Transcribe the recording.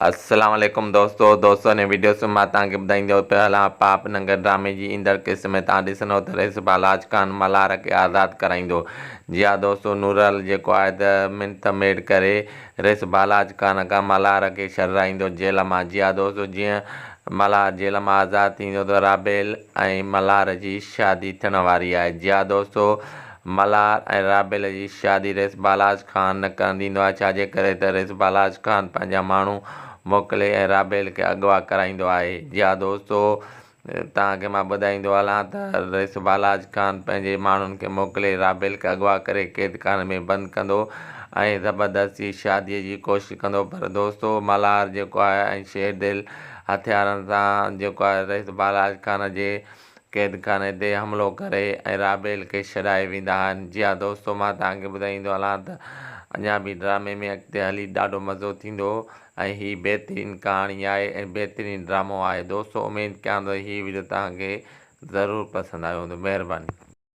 السلام عليڪم دوستو دوستو هن وڊيو سان مان توهان کي ٻڌائيندو پيو هلان پاپ ننگر ڊرامي جي ايندڙ قسط ۾ توهان ڏسندو ته رئيس بالاچ خان ملهار کي آزاد ڪرائيندو جي ها دوستو نورل جيڪو آهي ته منٿ ميڙ ڪري رئيس بالاچ خان کان ملهار کي ڇڏرائيندو جيل مان جي ها دوستو جيئن ملهار جيل مان آزاد ٿيندو ته رابيل ۽ ملهار جي شادي ٿيڻ واري آهي جي ها دوستو ملهار ۽ رابيل جي شادي رئيس بالاچ خان نه ڪرڻ ڏيندو آهي، ڇا جي ڪري ته رئيس بالاچ خان پنهنجا ماڻهو موڪلي ۽ رابيل کي اغوا ڪرائيندو آهي. جي ها دوستو توهان کي مان ٻڌائيندو هلان ته رئيس بالاچ خان پنهنجي ماڻهن کي موڪلي رابيل کي اغوا ڪري قيد خاني ۾ بند ڪندو ۽ زبردستي شادي جي ڪوشش ڪندو پر دوستو ملهار جيڪو آهي ۽ شير دل هٿيارن سان جيڪو آهي رئيس بالاچ خان جي قيد خاني تي حملو ڪري ۽ رابيل کي ڇڏائي ويندا آهن. جي ها دوستو مان توهان کي ٻڌائيندو هلان ته اڃا به ڊرامي ۾ اڳتي هلي ڏاڍو مزو ٿيندو ۽ هي بهترين ڪهاڻي آهي ۽ بهترين ڊرامو آهي دوستو اميد ڪيان ٿو هي وڊيو توهان کي ضرور پسند آيو هوندو مهرباني.